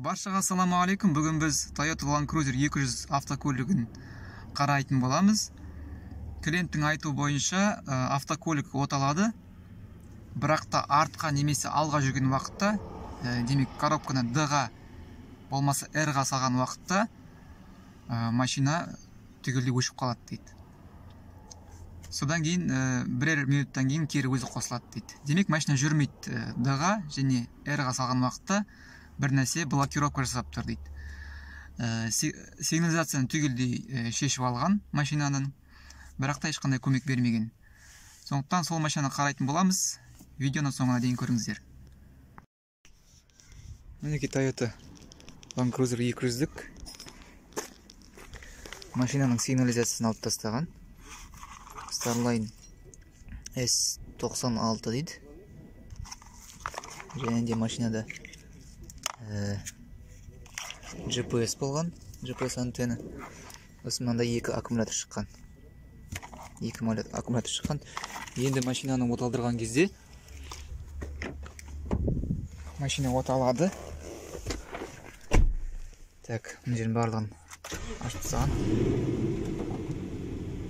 Баршаға ассалаумағалейкум. Бүгін біз Toyota Land Cruiser 200 автокөлігін қарайтын боламыз. Клиенттің айтуы бойынша автокөлік оталады, бірақ та артқа немесе алға жүрген уақытта, демек коробканы D-ға болмаса R-ға салған уақытта машина түгелдей өшіп қалады дейді. Содан кейін бірер минуттан кейін кері өзі қосылады дейді. Демек машина жүрмейді, D-ға және R-ға салған уақытта бір нәрсе блокировка жасап тұр дейді. Сигнализацияны түгелдей шешіп алған машинаның, бірақ та ешқандай көмек бермеген. Сондықтан сол машинаны қарайтын боламыз. Видеоның соңына дейін көріңіздер. Мінекей Toyota Land Cruiser 200-дік машинаның сигнализациясын алып тастаған. Starline S96 дейді. Және де машинада GPS болған, GPS антенна. Сосын мынандай екі аккумулятор шыққан. Екі аккумулятор шыққан. Енді машинаны оталдырған кезде машина оталады. Так, мына жердің барлығын ашып тастаған.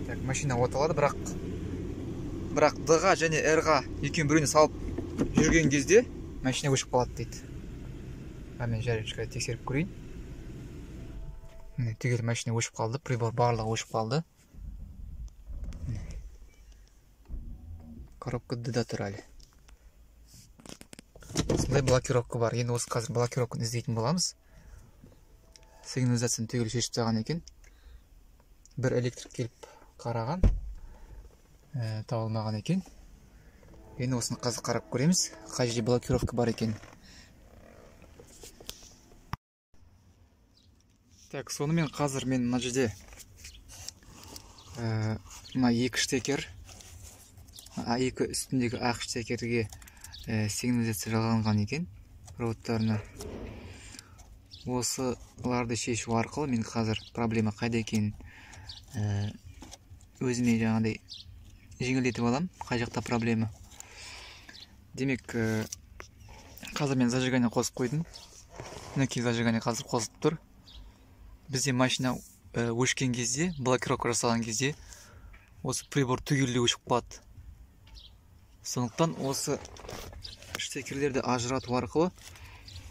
Так, машина оталады, бірақ D-ға және R-ға екеуін біреуіне салып жүрген кезде машина өшіп қалады дейді. Мен жарымшыққа тексеріп көрейін. Міне, түгел машина өшіп қалды, прибор барлығы өшіп қалды. Коробка D-да тұр әлі. Осындай блокировка бар. Енді осы қазір блокировканы іздейтін боламыз. Сигнализацияны түгел шешіп тастаған екен. Бір электрик келіп қараған, табылмаған екен. Енді осыны қазір қарап көреміз, қай жерде блокировка бар екен. Так, сонымен қазір мен мына жерде мына екі штекер, екі үстіндегі ақ штекерге сигнализация жалғанған екен проводтарына. Осыларды шешу арқылы мен қазір проблема қайда екенін өзіме жаңағыдай жеңілдетіп алам, қай жақта проблема. Демек, қазір мен зажигание қосып қойдым. Мінекей зажигание қазір қосылып тұр. Бізде машина өшкен кезде, блокировка жасалған кезде осы прибор түгелдей өшіп қалады. Сондықтан осы штекерлерді ажырату арқылы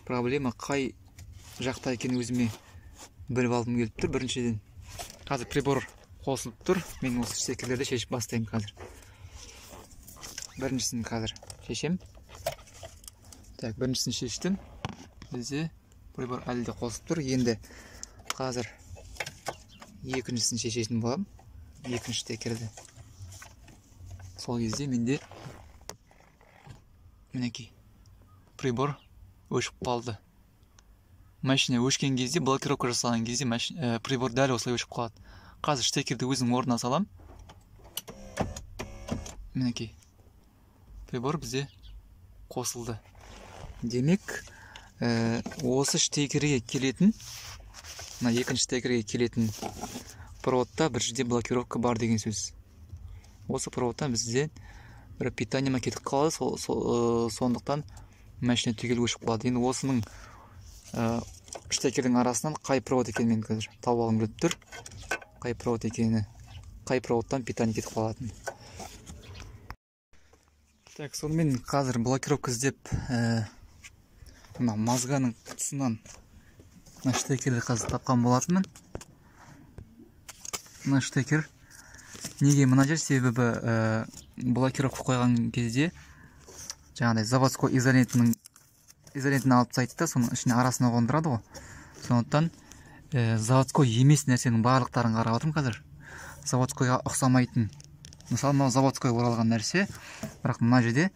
проблема қай жақта екенін өзіме біліп алғым келіп тұр. Біріншіден, қазір прибор қосылып тұр. Мен осы штекерлерді шешіп бастаймын қазір. Біріншісін қазір шешем. Так, біріншісін шештім. Бізде прибор әлі де қосылып тұр. Енді қазір екіншісін шешетін боламын. Екінші штекерді. Сол кезде менде мінекей прибор өшіп қалды. Машина өшкен кезде, блокировка жасалған кезде прибор дәл осылай өшіп қалады. Қазір штекерді өзінің орнына салам. Мінекей прибор бізде қосылды. Демек, осы штекерге келетін, мына екінші штекерге келетін проводта бір жерде блокировка бар деген сөз. Осы проводтан бізде бір питание кетіп қалады, сондықтан машина түгел өшіп қалады. Енді осының штекердің арасынан қай провод екенін мен қазір тауып алғым келіп тұр. Қай провод екені, қай проводтан питание кетіп қалатынын. Так, сонымен қазір блокировка іздеп мына мазганың тұсынан мына штекерді қазір тапқан болатынмын. Мына штекер неге мына жер? Себебі блокировка қойған кезде жаңағыдай заводской изолентінің алып тастайды да, соның ішіне арасына қондырады ғой. Сондықтан заводской емес нәрсенің барлықтарын қарап отырмын қазір. Заводскойға ұқсамайтын. Мысалы, мынау заводской оралған нәрсе, бірақ мына жерде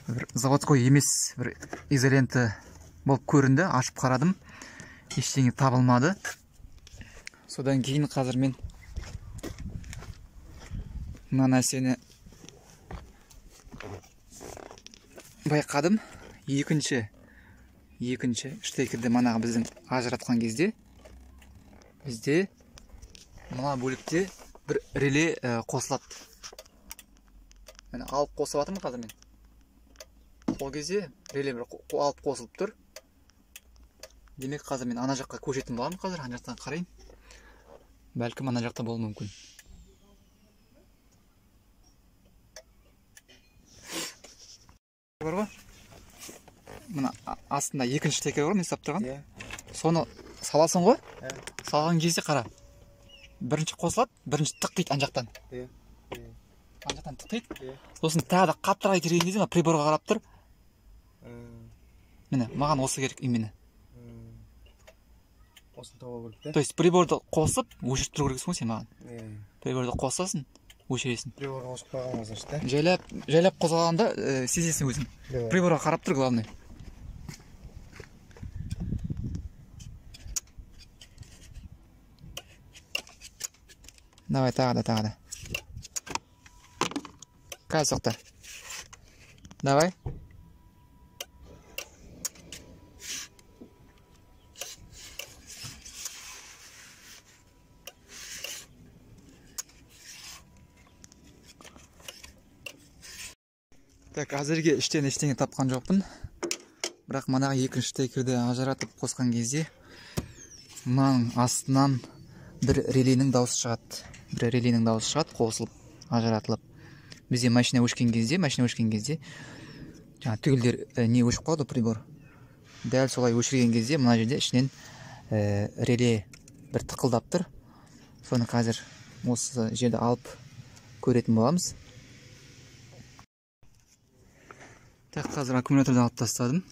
бір заводской емес бір изоленті болып көрінді. Ашып қарадым, ештеңе табылмады. Содан кейін қазір мен мына нәрсені байқадым. Екінші штекерді манағы біздің ажыратқан кезде бізде мына бөлікте бір реле қосылады. Міне, алып қосып жатырмын қазір мен. Сол кезде реле бір алып қосылып тұр. Демек қазір мен ана жаққа көшетін боламын, қазір ана жақтан қарайын. Бәлкім ана жақта болуы мүмкін. Бар ғой? Мына астында екінші штекер бар, мен ұстап тұрған. Иә. Соны саласың ғой? Иә. Салған кезде қара. Бірінші қосылады, бірінші тық дейді ана жақтан. Иә. Ана жақтан тық дейді. Иә. Сосын тағы да қаттырақ итерген кезде мына приборға қарап тұр. Міне, маған осы керек именно. Осыны таба керек, да? То есть приборды қосып, өшіріп тұру керексің ғой сен маған. Иә. Приборды қосасың, өшіресің. Приборға қосып қойған значит, да? Жайлап, жайлап қозғалғанда сезесің өзің. Иә. Приборға қарап тұр, главное. Давай, тағы да, тағы да. Қазір тоқта. Давай. Так, әзірге іштен ештеңе тапқан жоқпын. Бірақ манағы екінші штекерді ажыратып қосқан кезде мынаның астынан бір реленің дауысы шығады. Бір реленің дауысы шығады, қосылып, ажыратылып. Бізде машина өшкен кезде, жаңа түгелдер не өшіп қалады прибор. Дәл солай өшірген кезде мына жерде ішінен реле бір тықылдап тұр. Соны қазір осы жерді алып көретін боламыз. Так, қазір аккумуляторды алып тастадым.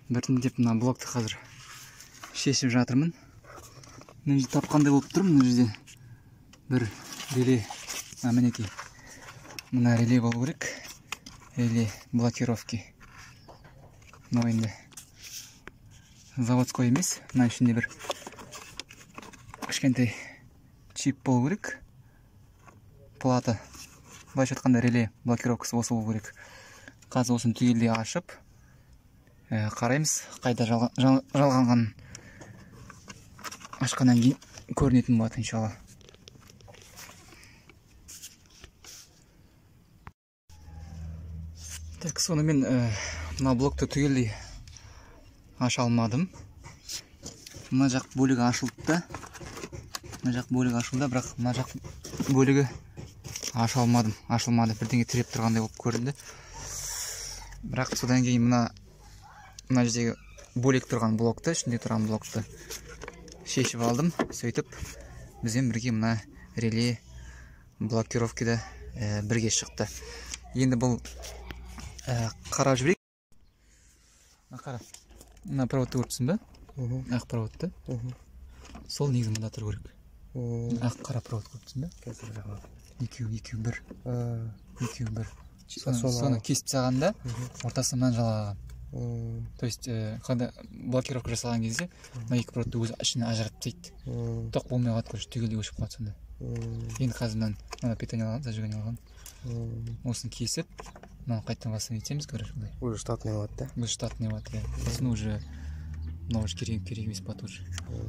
Біртіндеп мына блокты қазір шешіп жатырмын. Мына жерде тапқандай болып тұрмын. Мына жерде бір реле, мінекей. Мына реле болу керек. Реле блокировки. Мынау енді заводской емес. Мына ішінде бір кішкентай чип болу керек. Плата. Былайша айтқанда реле блокировкасы осы болу керек. Қазір осыны түгелдей ашып, қараймыз, қайда жалғанғанын ашқаннан кейін көрінетін болады, иншалла. Так, сонымен мына блокты түгелдей аша алмадым. Мына жақ бөлігі ашылды да, мына жақ бөлігі ашылды, бірақ мына жақ бөлігі аша алмадым, ашылмады, бірдеңе тіреп тұрғандай болып көрінді. Бірақ содан кейін мына жердегі бөлек тұрған блокты, ішінде тұрған блокты шешіп алдым. Сөйтіп бізбен бірге мына реле блокировкада бірге шықты. Енді бұл қарап жіберейік. Қара. Мына проводты көріп тұрсың ба? Ақ проводты. Сол негізі мында тұру керек. Ақ қара провод көріп тұрсың ба? Екеу, екеу, бір. Екеу, бір. Соны кесіп тастағанда ортасынан мынаны жалғаған. То есть, когда блокировка жасалған кезде мына екі проводты өзі ішіне ажыратып тастайды. Тоқ болмай қалады, короче, түгелдей өшіп қалады сонда. Енді қазір мынаны питание алған, зажигание алған. Осыны кесіп, мынаны қайтадан восстановить етеміз, короче, былай. Уже штатный болады, да? Уже штатный болады, иә. Сосын уже мынау уже керек емес болады уже.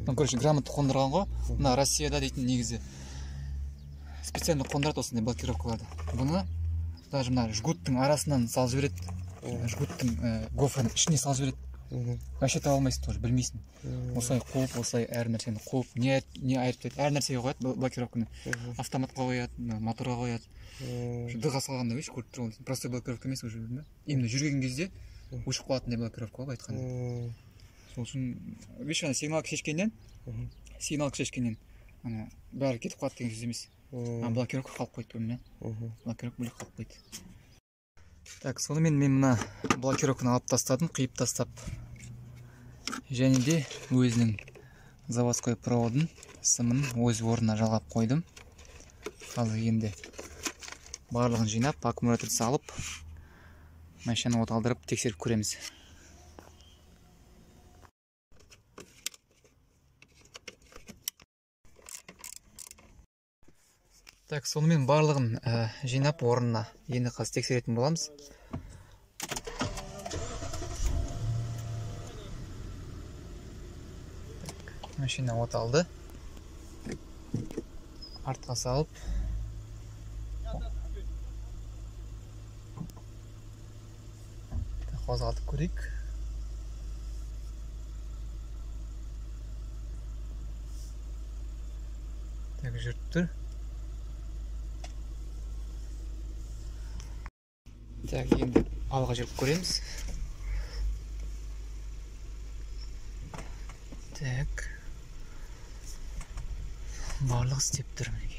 Ну, короче, грамотно қондырған ғой. Мына Россияда дейтін негізі специально қондырады осындай блокировкаларды. Бұны даже мына жгуттың арасынан салып жібереді. Жгуттың гофрының ішіне салып жібереді. Вообще таба алмайсың тоже, білмейсің. Осылай қуып, осылай әр нәрсені қуып, не айырып тастайды, әр нәрсеге қояды блокировканы. Автоматқа қояды, моторға қояды. Дыға салғанда видишь, көріп тұр ғой. Простой блокировка емес уже, білдің бе? Именно жүрген кезде өшіп қалатындай блокировка ғой, былай айтқанда. Сол үшін, видишь, ана сигналка шешкеннен, ана бәрі кетіп қалады деген сөз емес. Блокировка қалып қойды, көрдің бе? Блокировка бөлек қалып қойды. Так, сонымен мен мына блокировканы алып тастадым, қиып тастап. Және де өзінің заводской проводын, сымын өз орнына жалғап қойдым. Қазір енді барлығын жинап, аккумулятор салып, машинаны от алдырып тексеріп көреміз. Так, сонымен барлығын жинап орнына енді қазір тексеретін боламыз. Так, машина от алды. Артқа салып. Қозғалтып көрейік. Так, жүріп тұр. Так, енді алға жүріп көреміз. Так. Барлығы істеп тұр мінекей.